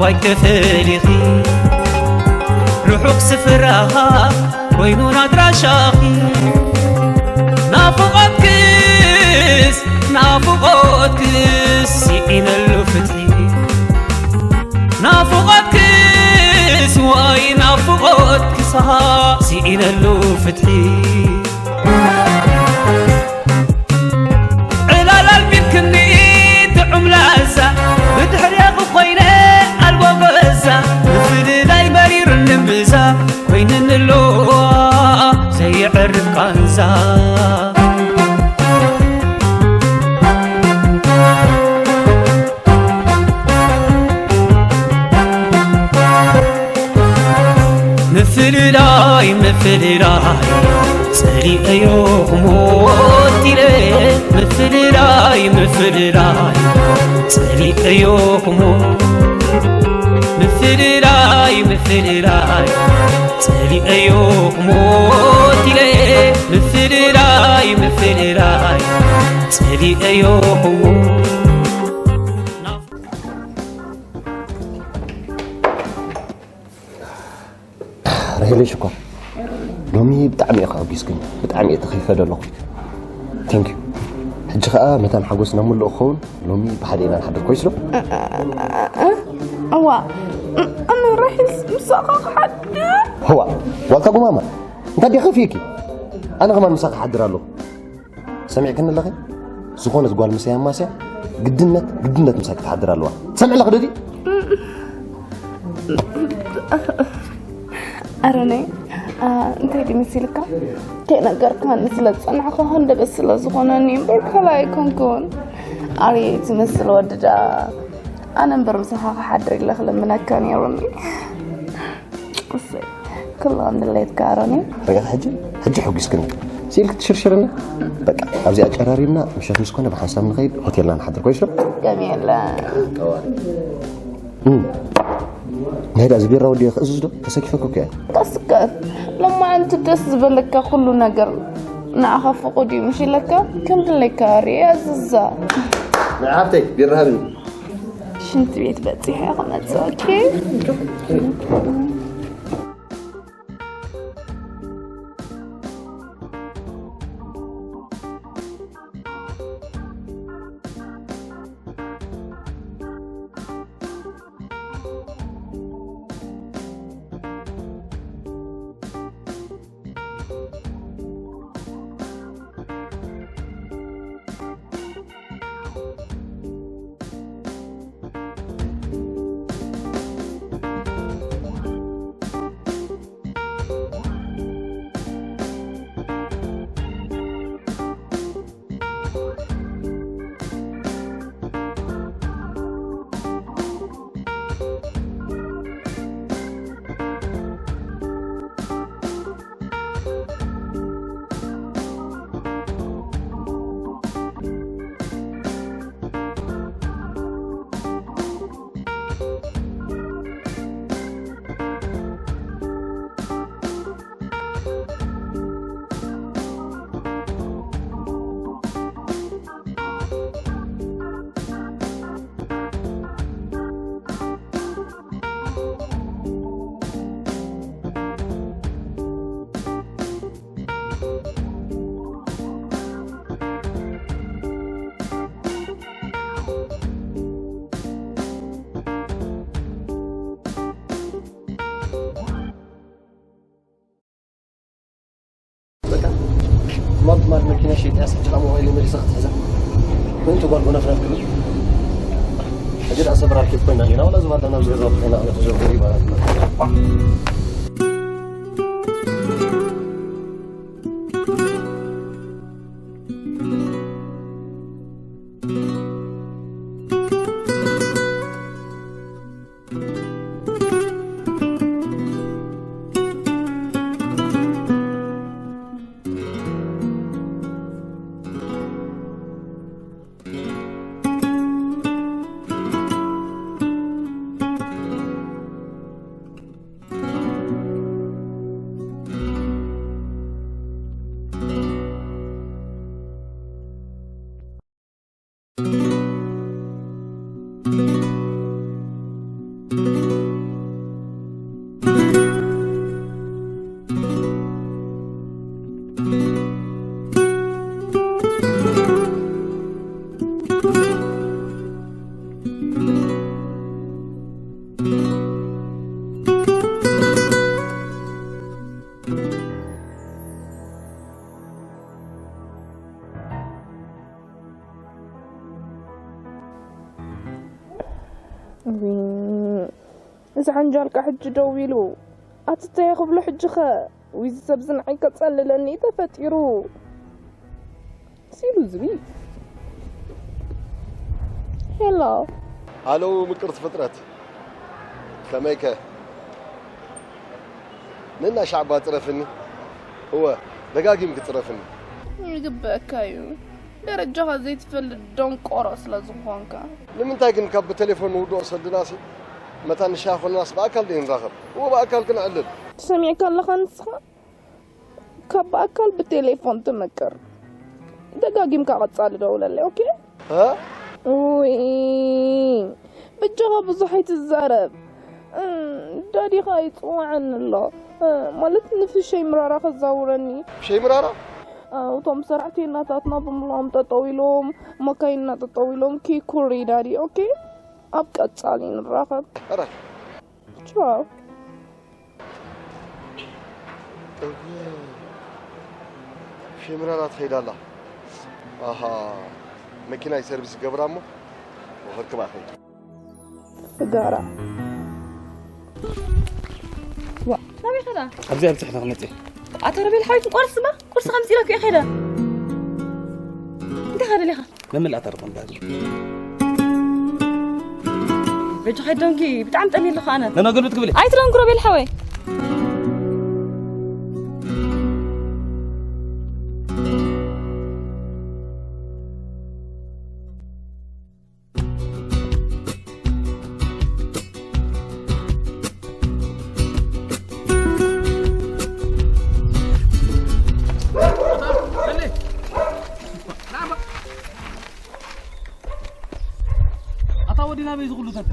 ዋይ ተፈሊኺ ርሑቕ ስፍራኻ ኮይኑን ኣድራሻኺ ናፍቖትክስ ናፍቖትክስ ስኢነሉ ፍትሒ ናፍቖትክስ ዋይ ናፍቖትክስ ስኢነሉ ፍትሒ ዕላል ኣልሚድክኒ ጥዑም ላዛ ብድሕሬኺ ኮይነ ኣልቦ ገዛ ምፍልላይ መሪሩኒ እምብዛ ኮይንኒ ኣለዋ ዘየዕርፍ ቃንዛ ምፍልላይ ምፍልላይ ጸሊኤዮ ክሞት ኢለ ምፍልላይ ምፍልላይ ጸሊኤዮ ክሞት ምፍልላይ ምፍልላይ ጸሊኤዮ ክሞት ኢለ ምፍልላይ ምፍልላይ ጸሊኤዮ ክሞት ርሄለይ ሽኮር ሎሚ ብጣዕሚ እየ ከኣጒስክን ብጣዕሚ እየ ተኸይፈ ዘለኹ ቴንክ ዩ ሕጂ ከዓ መታን ሓጎስና ምሉእ ክኸውን ሎሚ ብሓደ ኢና ንሓድር ኮይስዶ እዋ ኣነ ራሒስ ምሳኻ ክሓድር ህዋ ዋልታ ጉማማ እንታይ ዲኻ ፊኪ ኣነ ከማን ምሳኻ ሓድር ኣለኹ ሰሚዕክኒ ኣለኺ ዝኾነት ጓል ምሳይ ኣማስያ ግድነት ግድነት ምሳይ ክትሓድር ኣለዋ ትሰምዕ ኣለኺ ዶ ኣረነይ እንታይ ድዩ መሲልካ ከይነገርካኒ ስለ ዝፀናሕኩ ሃንደበት ስለ ዝኾነኒ እምበር ካልእ ኣይኮንኩን ኣበይ ትመስል ወዲ ደኣ ኣነ እምበር ምሳኻ ክሓድር ኢለ ክልምነካ ነይሩኒ እሰይ ኩሎም ድሌትካ ኣሮኒ ርኢኻ ሕጂ ሕጂ ሕጒስክኒ ስኢልኪ ትሽርሽርና በቃ ኣብዚኣ ጨራሪምና ምሸት ምስ ኮነ ብሓንሳብ ንኸይድ ሆቴልና ንሓድር ኮይሽ ዶ ገም የለ ጠዋሪ ናይ ዳዚ ቢራ ወዲኦ ክእዝዝ ዶ ተሰኪፈኩ እኮ እየ ቀስቀስ ሎማዓንቲ ደስ ዝበለካ ኩሉ ነገር ንዓኻ ፍቑድ እዩ ምሽ ኢለካ ከም ድሌካ ርእ ኣዝዛ ንዓብተይ ቢራ ሃብኒ ሽንቲ ቤት በፂሐ ክመፅእ ኦኬ ትማል ትማል መኪና ሸይጠያ ሰጅራ ሞባይል መሊሰ ክትሕዛ ምእንቲ ጓል ጎናፍና ትብል ሕጂ ደኣ ሰበራ ርኬብ ኮይና ጌና ዋላ ዝባዳ ናብ ዝገዛ ኮይና ኣነ ተዘርጎ ይባላት እዚ ሓንጃልካ ሕጂ ደው ኢሉ ኣትተየ ክብሎ፣ ሕጂ ኸ ዊዚ ሰብ ዝንዓይ ከጸልለኒ ተፈጢሩ። ሲሉ ዝብል። ሄሎ። ሃሎ ምቅርቲ ፍጥረት፣ ከመይከ? ንናሻዕባ ጽረፍኒ። እወ፣ ደጋጊምኪ ጽረፍኒ። ይግበኣካ እዩ። ደረጃኻ ዘይትፈልጥ ደንቆሮ ስለ ዝኾንካ። ንምንታይ ግን ካብ ብቴሌፎን ንውድኦ ሰድናሲ መታን ንሻሂ ኮንናስ ብኣካል ደይ ንራኸብ? እወ፣ ብኣካል ክነዕልል። ትሰሚዕካ ኣለኻ ንስኻ? ካብ ብኣካል ብቴሌፎን ትምክር። ደጋጊምካ ቀጻሊ ደውለለይ፣ ኦኬ? እ? ውይ፣ በጃኻ ብዙሕ ኣይትዛረብ። እም፣ ዳዲኻ ይጽውዓኒ ኣሎ። እ፣ ማለት ንፍሸይ ምራራ ከዛውረኒ። ፍሸይ ምራራ? እ፣ እቶም ሰራሕተኛታትና ብምልኦም ጠጠው ኢሎም፣ መካይንና ጠጠው ኢሎም፣ ኪኩሪ ዳዲ፣ ኦኬ? ኣብ ቀጻሊ ንራኸብ። ኧረ። ቻው። እወ፣ ፊምራና ትኸይድ ኣላ። ኣሃ፣ መኪናይ ሰርቪስ ገብራ እሞ፣ ወኸርክባ ኸይድ። ስጋራ። ዋ፣ ናበይ ኸዳ? ኣብዚ ኣብፅሕና ክመፅእ። ኣታ ሮቤል ሓወይ፣ ቁርሲ ማ? ቁርሲ ከምፂ ኢለኩ እየ ኸይደ። እንታይ ኸደሊኻ? መመል ኣታ ርቆም ባቢ። በጃኻ ዶንኪ፣ ብጣዕሚ ጠልየ ኣለኹ ኣነ። ነኖ ገልብጥ ክብል። ኣይትደንጉሮ ቤል ሓወይ። ኣታ ወዲ ናበይ ዝኹሉ ተተ?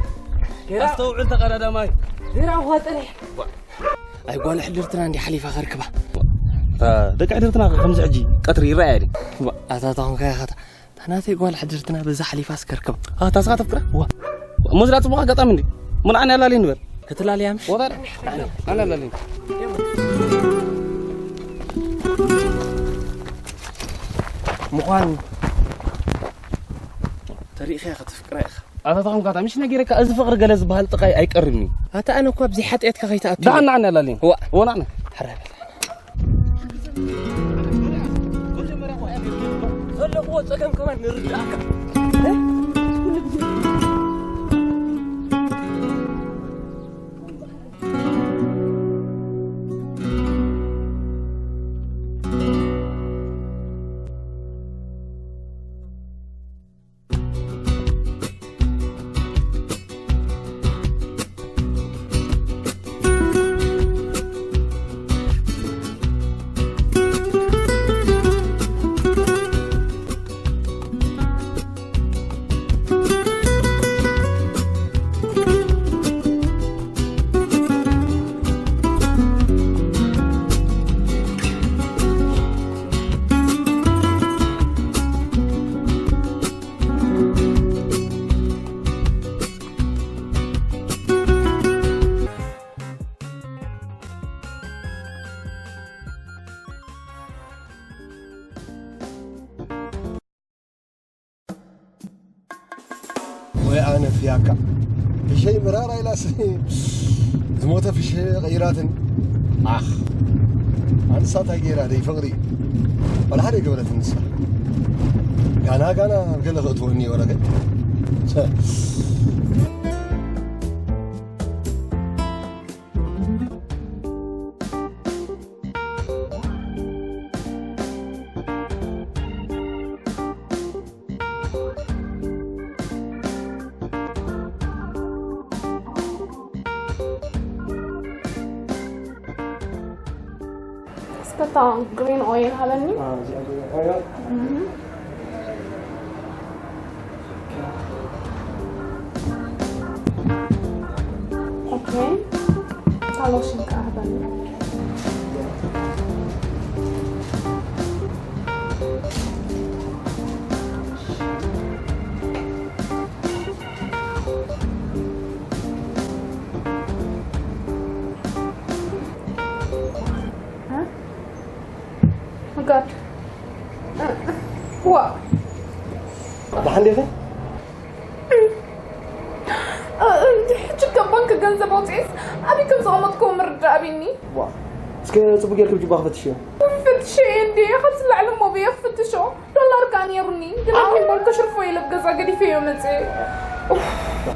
ጌራ። ኣስተውዕል ተቐዳዳማይ። ጌራ እኳ ጥሪሕ። ኣይ ጓል ሕድርትና እንዲ ሓሊፋ ከርክባ። እታ ደቂ ሕድርትና ከምዚ ሕጂ ቀትሪ ይረኣያ ድዩ? ዋ፣ ኣታ ታኹም ከያ ኸታ። ታናተይ ጓል ሕድርትና በዛ ሓሊፋ ስከርክባ። ኣታ ስኻ ተፍቅራ? ዋ። እሞ ዝዳ ጽቡቕ ኣጋጣሚ እንዲ። ምን ኣነ ያላሊ ንበር። ክትላልያም? ወጣ። ኣነ ያላሊ። ምዃን ተሪእኻ ክትፍቅራ ኢኻ። ኣታ ታኹም ካታ፣ ምሽ ነጊረካ፣ እዚ ፍቕሪ ገለ ዝበሃል ጥቃይ ኣይቀርብን እዩ። ኣታ ኣነ እኮ ኣብዚ ሓጢኣትካ ከይትኣቱ። ዳዕና ዓና ላሊን። ዋ። ወናዕና። ሓራይ በል። ዘለኽዎ ጸገም ከማን ንርዳእካ። ወይ ኣነ ፍያካ። ፍሸይ ምራር ኣይላስ ዝሞተ ፍሸ ቀይራትን። ኣኽ። ኣንሳ እንታይ ገይራ ደይ ፍቕሪ? ዋላ ሓደ ገበረት ንሳ። ጋና ጋና ገለ ክእትወኒ ወረቀ። እስከ እታ ግሪን ኦይል ሃበኒ። ኣዎ፣ እዚኣ ግሪን ኦይል። እህ። ኦኬ። እታ ሎሽን ከኣ ሃበኒ። God. ዋ። ደሓን ዲኺ? ሕጂ ካብ ባንክ ገንዘብ ኣውፅኤስ ኣበይ ከም ዘቐመጥክዎ ምርዳእ ኣቢኒ። ዋ። እስከ ፅቡቅ ጌርኪ ብጅባ ክፈትሽዮ። ፈትሸ እንዴ፣ ካብዚ ላዕሊ እሞ በየ ክፍትሾ። ዶላር ከኣ ነይሩኒ፣ ግን ኣነ ባንክ ሽርፎ ኢለ ኣብ ገዛ ገዲፈዮ መፅኤ።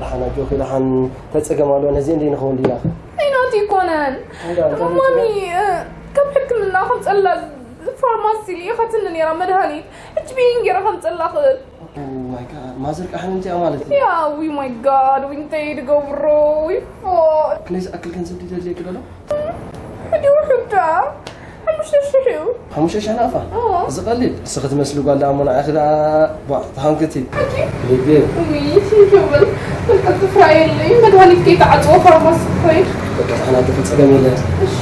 ደሓን ኣጆኺ፣ ደሓን ተፀገም ኣሎ፣ ነዚ እንዴ ንኸውን ዲና። ኣይናት ይኮነን። ማሚ፣ እ፣ ካብ ሕክምና ከምፀላ ፋርማሲ ልኢኸትኒ ነይራ መድሃኒት። ሕጂ ብኢን ገይረ ከምፀላ ክእል። Oh my God፣ ማዘር ቃ ሕምምቲ እያ ማለት እዩ። ያ፣ ዊ ማይ ጋድ፣ ዊ እንታይ ድገብሮ፣ ዊ ፎ። ክንደይ ዝኣክል ገንዘብ ድዩ ዘድልየኪ ዘሎ? ሕዲ ውሑድ ደኣ፣ ሓሙሽተ ሽሕ እዩ። ሓሙሽተ ሽሕ ናቕፋ? እዎ። እዚ ቀሊል። ንስኺ ትመስሊ ጓል ደኣ እሞ ንዓኺ ደኣ፣ ቧዕ፣ ተሃንክቲ። ሕጂ? ልቢ። ዊ፣ ይብል። በቃ፣ ክፍራ የለይ። መድሃኒት ከይተዓጽዎ ፋርማሲ ክኸይድ። በቃ፣ ተሓናገፊ፣ ጸገም የለን። እሺ።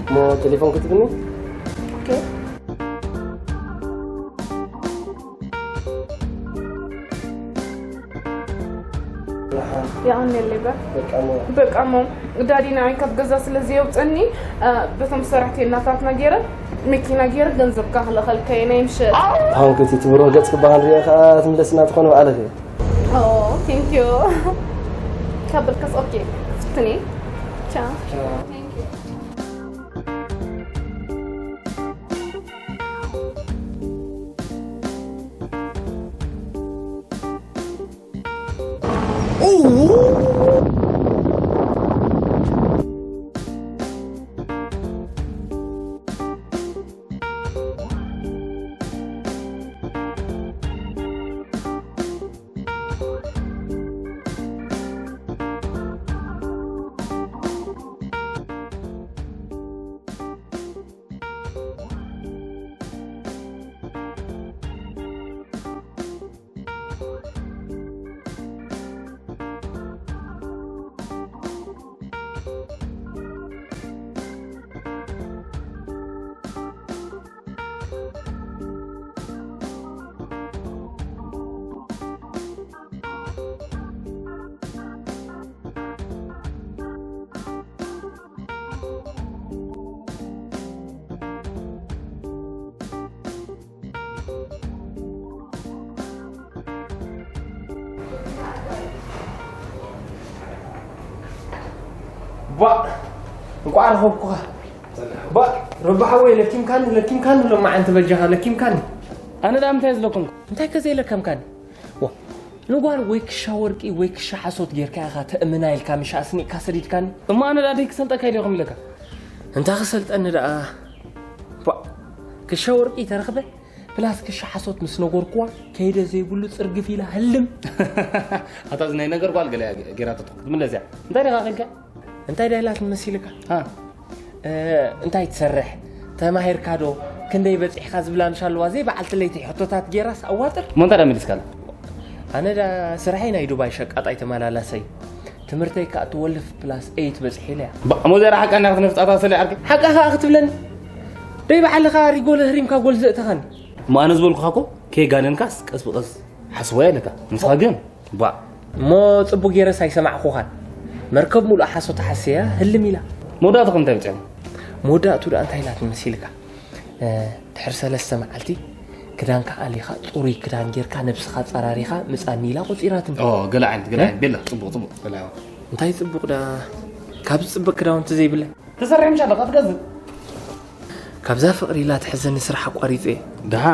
እሞ ቴሌፎን ክትብኒ? ኦኬ። የቐንየለይ በ-፣ በቃ እሞ። በቃ እሞ ዳዲ ንዓይ ካብ ገዛ ስለ ዘየውፀኒ፣ እ፣ በቶም ሰራሕተኛታትና ገይረ፣ መኪና ገይረ ገንዘብካ ክልእኸልካ እየ ናይ ምሸት። ኣሁን ክቲ ትብሮ ገጽ ክበሃል ሪኦ ከኣ ትምለስና ትኾን በዓልኺ። ኦ፣ ቴንክ ዩ። ካብ በልካስ ኦኬ፣ ክፍትን እየ። ቻው። ቻው። ቴንክ ዩ። ቧእ! እንቋዕ ረኸብኩኻ። ቧእ! ረባሓወይ፣ ለኪምካኒ፣ ለኪምካኒ ሎማዓንቲ በጃኻ፣ ለኪምካኒ። ኣነ ደኣ ምንታይ እየ ዝለከምኩ? እንታይ ከ ዘይለከምካኒ? ዋ፣ ንጓል ወይ ክሻ ወርቂ ወይ ክሻ ሓሶት ጌርካ ኢኻ ተእምና ኢልካ ምሻ ኣስኒቕካ ሰዲድካኒ። እሞ ኣነ ደኣ ደይ ክሰልጠካ ኢለ ኢኹም ኢለካ። እንታ ክሰልጠኒ ደኣ። ቧእ! ክሻ ወርቂ ተረኽበ? ፕላስ ክሻ ሓሶት ምስ ነገርኩዋ፣ ከይደ ዘይብሉ ጽርግፍ ኢላ ህልም። ኣታ እዚ ናይ ነገር ጓል ገለ እያ ገ-፣ ጌራቶ ትኾን። ትምለስ እያ። እንታይ ዲኻ ኣኺልካ? እንታይ ዳ ኢላትኒ መሲልካ? ሃ። እ፣ እንታይ ትሰርሕ? ተማሂርካ ዶ? ክንደይ በጺሕካ ዝብላ ምሽ ኣለዋ። ዘይ በዓልቲ ለይቲ ሕቶታት ጌራስ ኣዋጥር። እሞ እንታይ ዳ መሊስካላ? ኣነ ዳ ስራሐይ ናይ ዱባይ ሸቃጣይ ተመላላሳይ። ትምህርተይ ከኣ ትወልፍ ፕላስ ኤይት በጺሐ ኢለያ። ባ-፣ እሞ እዚኣ ሓቃ እንድያ ክትነፍጻታ ሰለ ዓርኪ? ሓቃ ከኣ ክትብለኒ? ደይ ባዕልኻ ሪጎል ህሪምካ ጎል ዘእተኻኒ። እሞ ኣነ ዝበልኩኻ እኮ ከይጋነንካስ ቀስ ብቐስ ሓስቦ እያ ኢለካ። ንስኻ ግን፣ ባ። እሞ ጽቡቕ ገይረስ ኣይሰማዕኩኻን። መርከብ ሙሉእ ሓሶት ተሓስያ ህልም ኢላ። መወዳእትኹም እንታይ በጺሕኩም? መወዳእቱ ደኣ እንታይ ኢላትኒ መሲልካ? እ፣ ድሕሪ ሰለስተ መዓልቲ ክዳንካ ኣሊኻ፣ ጽሩይ ክዳን ጌርካ፣ ነብስኻ ኣጸራሪኻ ምጻኒ ኢላ ቆጺራትኒ። ኦ፣ ገለ ዓይነት፣ ገለ እ? ዓይነት። ቤላ፣ ጽቡቕ፣ ጽቡቕ። ገለ ዓይነት። እንታይ ጽቡቕ ደኣ፣ ካብ ጽቡቕ ክዳውንቲ ዘይብለይ? ተሰሪሑ ምሻ ኣለካ ትገዝእ። ካብዛ ፍቕሪ ኢላ ትሕዘኒ ስራሕ ኣቋሪጸ እየ። ደሓ፣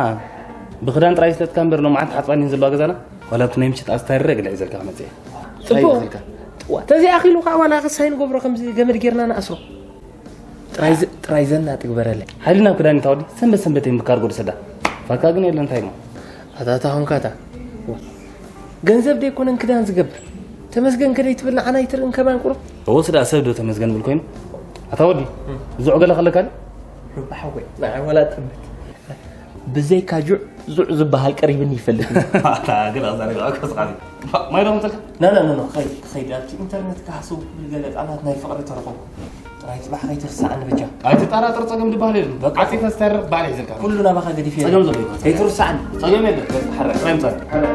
ብክዳን ጥራይ ስለትካ እምበር፣ ሎማዓንቲ ሓጽባን እየን ዘለዋ ገዛና። ዋላ ኣብቲ ናይ ምሸት ኣስታይረ ገለ ሒዘልካ ክመጽእ እየ። ጽቡቕ። እንታይ ይመስልካ? ጥዋ፣ ተዘይኣኺሉ ከዓ ዋላ ክሳይ ንገብሮ፣ ከምዚ ገመድ ጌርና ንኣስሮ። ጥራይ ዘ-፣ ጥራይ ዘና ትግበረለይ። ሓይልና ኣብ ክዳን ይታወዲ፣ ሰንበት ሰንበት እዮም ብካርጎ ዝሰዳ። ፋካ ግን የለን፣ እንታይ እሞ? ኣታ፣ ኣታ ኾንካ ኣታ። ገንዘብ ደይኮነን ክዳን ዝገብር። ተመስገን ከደይ ትብል ንዓና ኣይትርእን ከማን ቁሩብ? እወ፣ ስዳ ሰብ ዶ ተመስገን ብል ኮይኑ? ኣታ ወዲ፣ እም። ዙዕ ገለ ከለካ ዶ? ሩባ ሓወይ፣ ንዓይ ዋላ ጠምት። ብዘይካ ጁዕ፣ ዙዕ ዝበሃል ቀሪብኒ ይፈልጥ። ኣታ ገለ ኣዛረባ እኮ ስኻ። ማይ ዶ መጸልካ? ና፣ ና፣ ና፣ ና፣ ኸይድ፣ ኸይድ። ኣብቲ ኢንተርነት ክሃስው ክብል ገለ ቃላት ናይ ፍቕሪ ተረኸብኩ። ጥራይ ጽባሕ ከይትርስዓኒ በጃ። ኣይትጠራጠር፣ ጸገም ዝበሃል የለን። በቃ። ዓጺፈ ዝተርፍ ባል ሒዘልካ። ኩሉ ናባኻ ገዲፈ። ጸገም ዘሎ ይኮን። ከይትርስዓኒ። ጸገም የለን። በቃ፣ ሓራይ። ጥራይ ምጻእ። ሓራይ።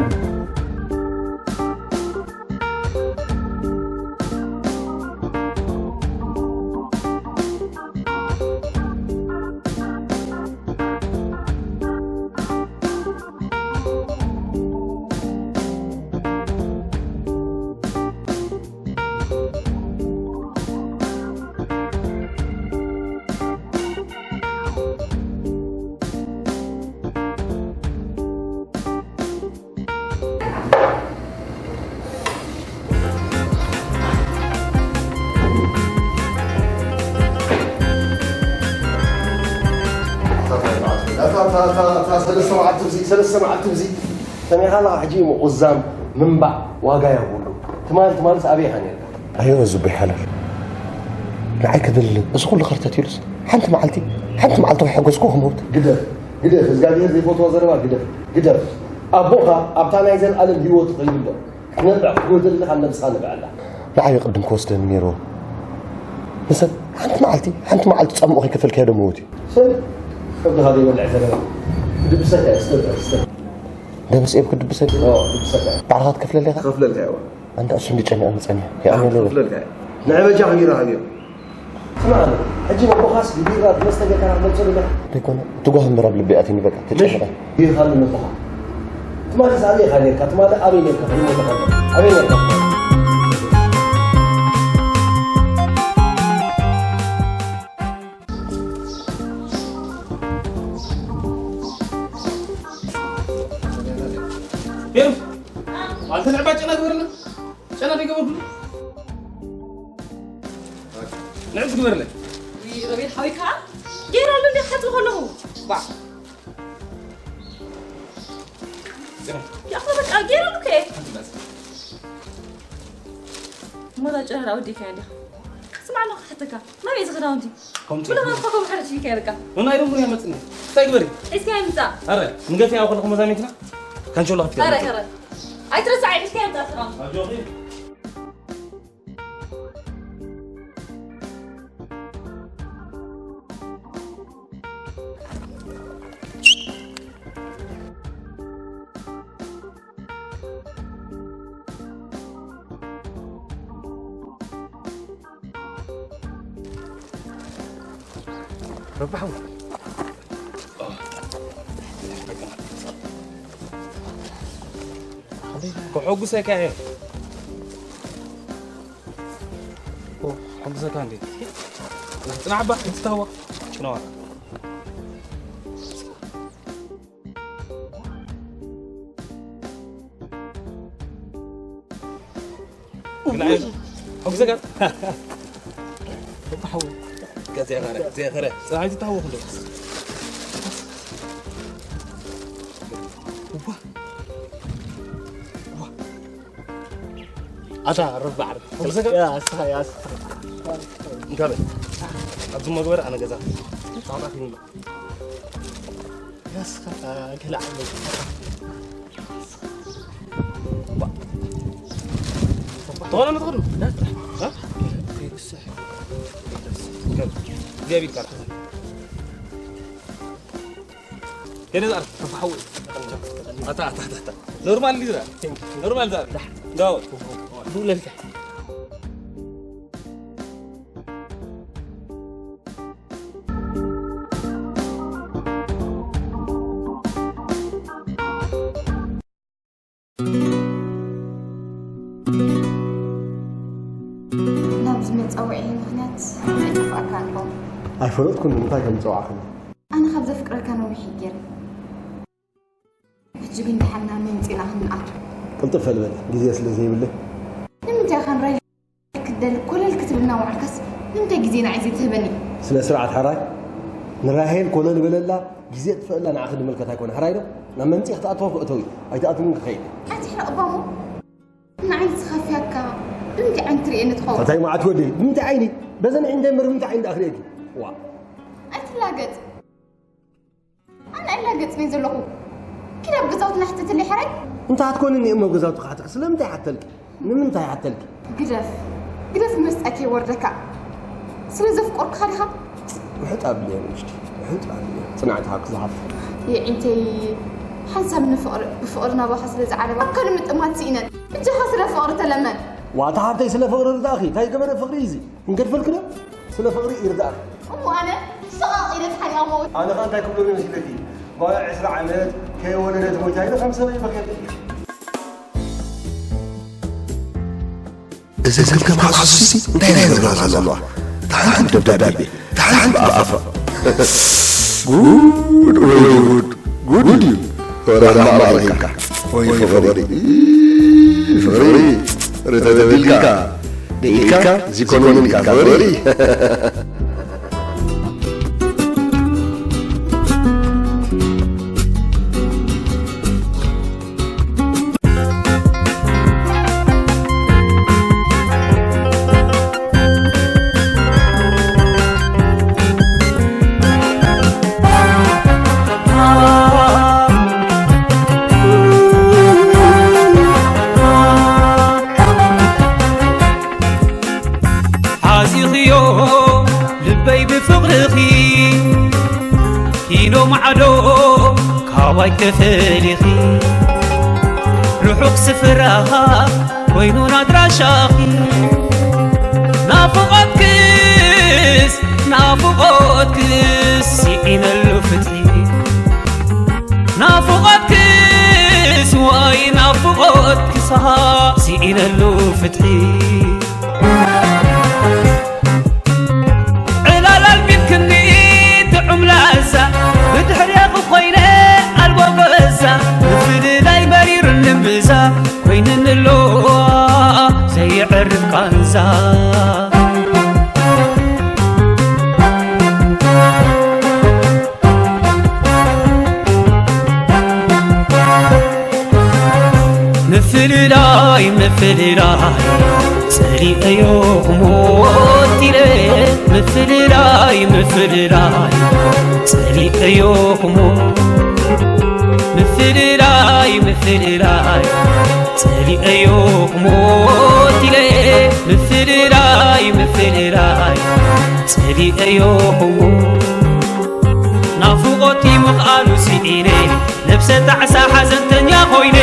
እታ ሰለስተ መዓልቲ ብዚ ሰለስተ መዓልቲ ብዚ ሰሚዕካ ኣለኻ። ሕጂ ምቑዛም ምንባዕ ዋጋ የብሉ። ትማል ትማልስ ኣበይ ኢኻ ነርካ? ኣዮ፣ ዝቡይ ሓላል፣ ንዓይ ክብል እዚ ኩሉ ከርተት ኢሉስ ሓንቲ መዓልቲ ሓንቲ መዓልቲ ከይሓጎስኩ ክመውት። ግደፍ፣ ግደፍ፣ እግዚኣብሔር ዘይፈትዎ ዘረባ ግደፍ፣ ግደፍ። ኣቦኻ ኣብታ ናይ ዘልኣለም ህይወት ኸይዱ ኣሎ። ክትነብዕ ክትጎድል ኣለኻ፣ ነብስኻ ንብዐላ። ንዓይ ቅድም ክወስደኒ ነይርዎ። ንሰብ ሓንቲ መዓልቲ ሓንቲ መዓልቲ ጻምኡ ከይከፈልካዮ ዶ ምውት እዩ? ሰብ ከብድኻ ዘይበልዕ ዘረባ። ድብሰካ እየ፣ ስተ ስተ። ደበስ ኤብ ክድብሰ ድዩ? ኦ፣ ድብሰካ። ባዕልኻ ትከፍለለይ ኢኻ? ክኸፍለልካ እየ። ኣንታ እሱ እንዲ ጨኒቐ ምጸኒያ። ኣህ፣ ይኣምነለይ። ክኸፍለልካ እየ። ንዕበጃ ከሚራ ሃብዮ። ስማዕ ኣሎ። ሕጂ ነቦኻስ ብቢራ ብመስተ ጌርካ ክትመልሶ ዶ ኢኻ? ዘይኮነ፣ እቲ ጓህ እምበር ኣብ ልቢ ኣትዩኒ በቃ፣ ምሽ ተጨነቐ። ቢርካ ኣሎ ነቦኻ። ትማሊ ኣበይ ኢኻ ኔርካ? ትማሊ ኣበይ ኔርካ? ክንመልሶ ከሎ። ኣበይ ኔርካ? ቤሩት፣ ኣንተ ንዕባ ጨና ግበርና። ጨና ዶ ይገበርኩሉ? ንዕብ ትግበርለ። ውይ፣ ሮቤል ሓወይ ከዓ ገይራሉ እንደ ክሓጽብ ከለኹ። ባ። ጨና። ያኸ በቃ ገይራሉ ከ። ሓንቲ መጽ። ሞላ ጨና ወዲካ እንዲኻ። ስማዕ፣ ኣለኹ ክሓተካ። ናበይ እዚ ክዳውንቲ? ከምቲ ኩሉ ኢልኩም። ኻብ ኻብ ሓደ ሺህ ከይርካ። ኖ፣ ናይ ዶንጉን ያመጽኒ። እንታይ ግበሪ? እስኪ ኣይምጻእ። ኣረ፣ ንገፊ ያው ከለኹ መዛሚትና። ካንቾላ ክትከ። ኣረ፣ ኣረ። ኣይትረሳዕ፣ እስኪ ኣይምጻእ ስራ። ኣጆኺ። ረባሕ። ክሕጉሰካ እየ። ክሕጉሰካ እንዴ? ጽናዕ እባ፣ ክትታወቅ። ጽናዋ። ግን ኣይ-፣ ሕጉሰካ። እባ ሓወይ። ከዚያ ኸረ፣ ከዚያ ኸረ። ጽናዕ፣ ኣይትታወቅ እንዶ። እባ። እባ። ኣታ ረባዕ። ሕጉሰካ? ያ፣ ኣስኻ፣ ያ፣ ኣስኻ። እንካ በል። ኣብዚ መግበር ኣነ ገዛ። ጻዕዳ ፊልም። ያስኻ፣ ክላዕ። ተኾነ ንትኽዱ? እ? ከይርስሕ። ገብ-፣ ገቢልካ። የነ ዛር፣ ተፋሐው። ኣታ፣ ኣታ፣ ኣታ፣ ኣታ። ኖርማል ሊዝራ። ኖርማል ዛር። ዳው። ዱለልካ። ናብዚ መጻውዒ ምኽንያት እንታይ ጠፍኣካ ኣሎ? ኣይፈለጥኩን ንምንታይ ከም ዝጸዋዕኽኒ። ኣነ ካብ ዘፍቅረካ ነዊሕ እዩ ገይሩ። ሕጂ ግን ደሓን ናብ መምጺእና ክንኣቱ። ቅልጥፍ በል በል፣ ግዜ ስለ ዘይብለይ። ንምንታይ ኢኻ ንራይ ክትደሊ ኮለል ክትብል እናወዓልካስ ንምንታይ ግዜ ንዓይ ዘይትህበኒ? ስነ ስርዓት ሓራይ። ንራሄል ኮለል በለላ፣ ግዜ ጥፈእላ፣ ንዓኺ ዝምልከት ኣይኮነ። ሓራይ ዶ? ናብ መምጽኢ ክትኣትዋ ክእተው እዩ። ኣይትኣትውን ክኸይድ። ኣይትሕረቕ እባ እሞ። ንዓይ ዝኸፍያካ ብምንታይ ዓይነት ትርእየኒ ትኸውን? ኣታይ መዓት ወደይ፣ ብምንታይ ዓይኒ? በዘን ዓይኒ እንታይ እምበር ብምንታይ ዓይኒ ደኣ ክርእየኪ? ዋ። ኣይትላገጽ። ኣነ ኣይላገጽን እየ ዘለኹ። ኪድ ኣብ ገዛውትና ሕተትለይ ሕራይ። እንተ ኣትኮንኒ እሞ ኣብ ገዛውትኻ ሕተኺ ስለምንታይ ሓተልኪ? ንምንታይ ሓተልኪ? ግደፍ። ግደፍ መስጣ ከይወርደካ። ስለ ዘፍቀርኩኻ ዲኻ? ውሕጥ ኣብልየ ንእሽቲ። ውሕጥ ኣብልየ። ጽንዕቲ ሃብኪ ዝሓፍር። የዒንተይ ሓንሳብ ንፍቕሪ፣ ብፍቕሪ ናባኻ ስለ ዝዓለባ ካልእ ምጥማት ስኢነን። ብጃኻ ስለ ፍቕሪ ተለመን። ዋታ ሓብተይ ስለ ፍቕሪ ርዳእኺ። እንታይ ገበረ ፍቕሪ እዩ እዚ? ክንገድፈልክዶ? ስለ ፍቕሪ ይርዳእኺ። እሞ ኣነ ሸቓቕ ኢለ ተሓኒቐ ሞት። ኣነ ኸኣ እንታይ ክብሎ መሲለኪ? ጓል ዕስራ ዓመት ከይወለደት ሞይታ ኢለ ከም ሰበይ በኺየትኪ። እዘን ክልተ መሓዙትሲ እንታይ ናይ ዝብላ ዘለዋ? እታ ሓንቲ ብደብዳቤ፣ እታ ሓንቲ ብኣፋ። ጉድ ወይ ጉድ! ጉድ እዩ። ወረ ማማ ኢልካ። ወይ ፍቕሪ። ፍቕሪ። ፍቕሪ ተበዲልካ። ደኢልካ፣ ዚኮኖን ኢልካ። ፍቕሪ። ዋይ ተፈሊኺ ርሑቕ ስፍራኻ ኮይኑን ኣድራሻኺ። ናፍቖትክስ ናፍቖትክስ ስኢነሉ ፍትሒ። ናፍቖትክስ ዋይ ናፍቖትክስ ስኢነሉ ፍትሒ። ዕላል ኣልሚድክኒ ጥዑም ላዛ ብድሕሬኺ ኮይነ ኣልቦ ገዛ። ምፍልላይ መሪርኒ ብዛ ኮይንኒ ኣለዋ ዘየዕርፍ ቃንዛ። ምፍልላይ ምፍልላይ ጸሊኤዮ ክሞት ኢለ። ምፍልላይ ምፍልላይ ጸሊኤዮ ክሞት። ምፍልላይ ምፍልላይ ጸሊኤዮ ክሞት ኢለ። ምፍልላይ ምፍልላይ ጸሊኤዮ ክሞት። ናፍቖት ምኽኣሉ ስኢነ፣ ነብሰ ጣዕሳ ሓዘንተኛ ኮይነ፣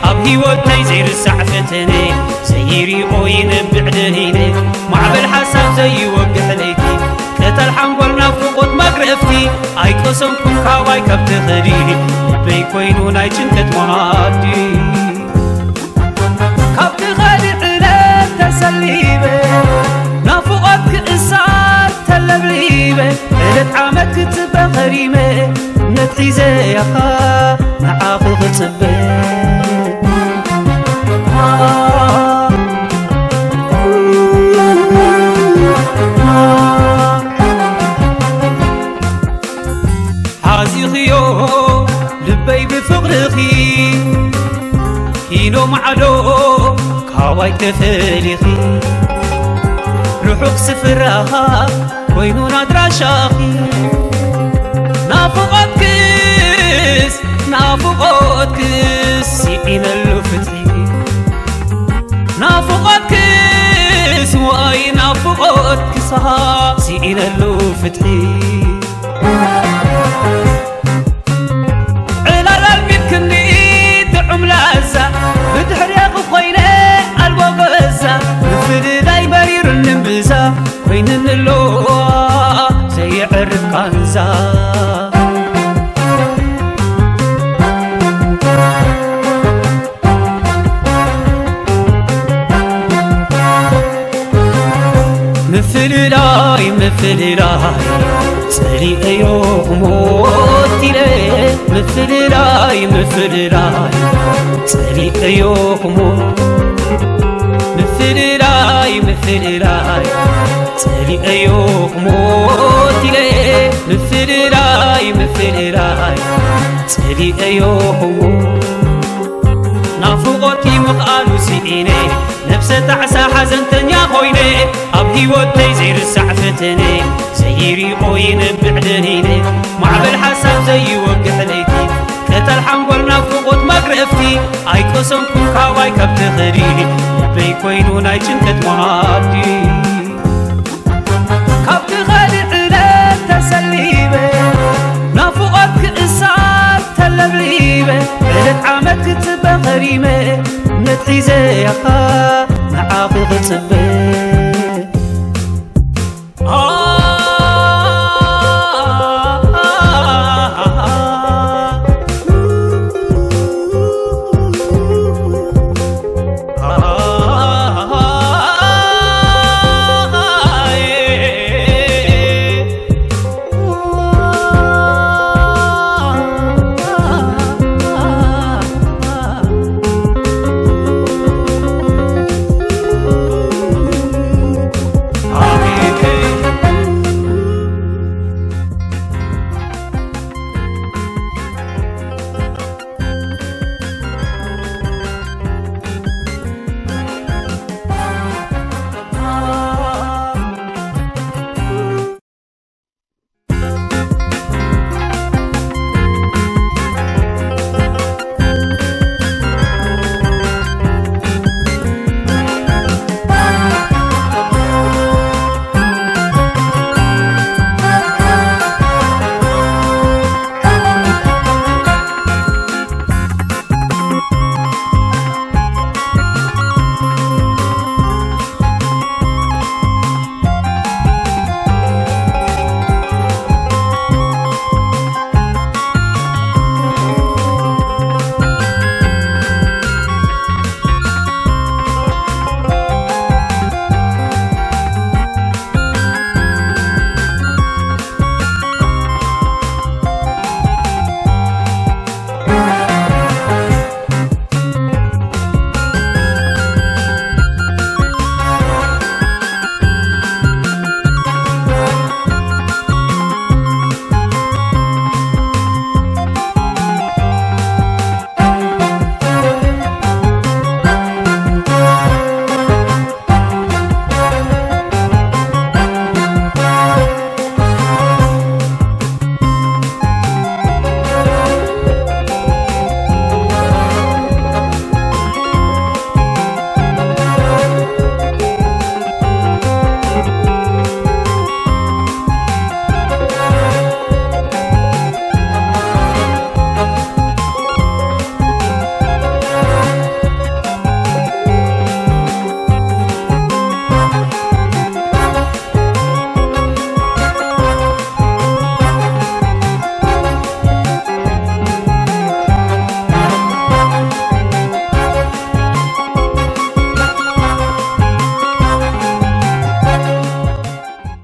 ኣብ ህይወተይ ዘይርሳዕ ፈተነ፣ ዘይሪኦ ይነብዕ ደኒነ፣ ማዕበል ሓሳብ ዘይወግሕ ለይቲ፣ ቅጠል ሓንጎል ናፍቖት መግረፍቲ፣ ኣይቀሰንኩን ካባይ ካብ ተኸዲ፣ ልበይ ኮይኑ ናይ ጭንቀት መኣዲ። ካብ ትኸዲ ዕለት ተሰሊበ፣ ናፍቖት ክእሳር ተለብሊበ፣ ዕለት ዓመት ክጽበ ኸሪመ፣ እምነት ሒዘ ያኻ ንዓኺ ክጽበ። ሓዚኽዮ ልበይ ብፍቕርኺ፣ ኪኖ ማዕዶ ካባይ ተፈሊኺ፣ ርሑቕ ስፍራኻ ኮይኑን ኣድራሻኺ። ናፍቖትክስ ናፍቖትክስ ስኢነሉ ፍትሒ። ናፍቖትክስ ዋይ ናፍቖትክስ ስኢነሉ ፍትሒ። ዕላል ኣልሚድክኒ ጥዑም ላዛ፣ ብድሕሬኺ ኮይነ ኣልቦ ገዛ። ምፍልላይ መሪሩኒ እምብዛ ኮይንኒ ኣሎ ዘየዕርፍ ቃንዛ። ምፍልላይ ምፍልላይ ጸሊኤዮ ክሞት ኢለ። ምፍልላይ ምፍልላይ ጸሊኤዮ ክሞት። ምፍልላይ ምፍልላይ ጸሊኤዮ ክሞት ኢለ። ምፍልላይ ምፍልላይ ጸሊኤዮ ክሞት። ናፍቖት ምኽኣሉ ስኢነ፣ ነብሰ ጣዕሳ ሓዘንተኛ ኮይነ፣ ኣብ ህይወተይ ዘይርሳዕ ፈተነ፣ ዘይሪኦ ይነብዕ ደኒነ፣ ማዕበል ሓሳብ ዘይወግሕ ለይቲ፣ ቅጠል ሓንጎል ናፍቖት መግረፍቲ፣ ኣይቀሰንኩን ካባይ ካብ ትኸዲ፣ ልበይ ኮይኑ ናይ ጭንቀት መኣዲ። ካብ ትኸዲ ዕለት ተሰሊበ፣ ናፍቖት ክእሳር ተለብሊበ፣ ዕለት ዓመት ክጽበ ኸሪመ፣ እምነት ሒዘ ያኻ ንዓኺ ክጽበ።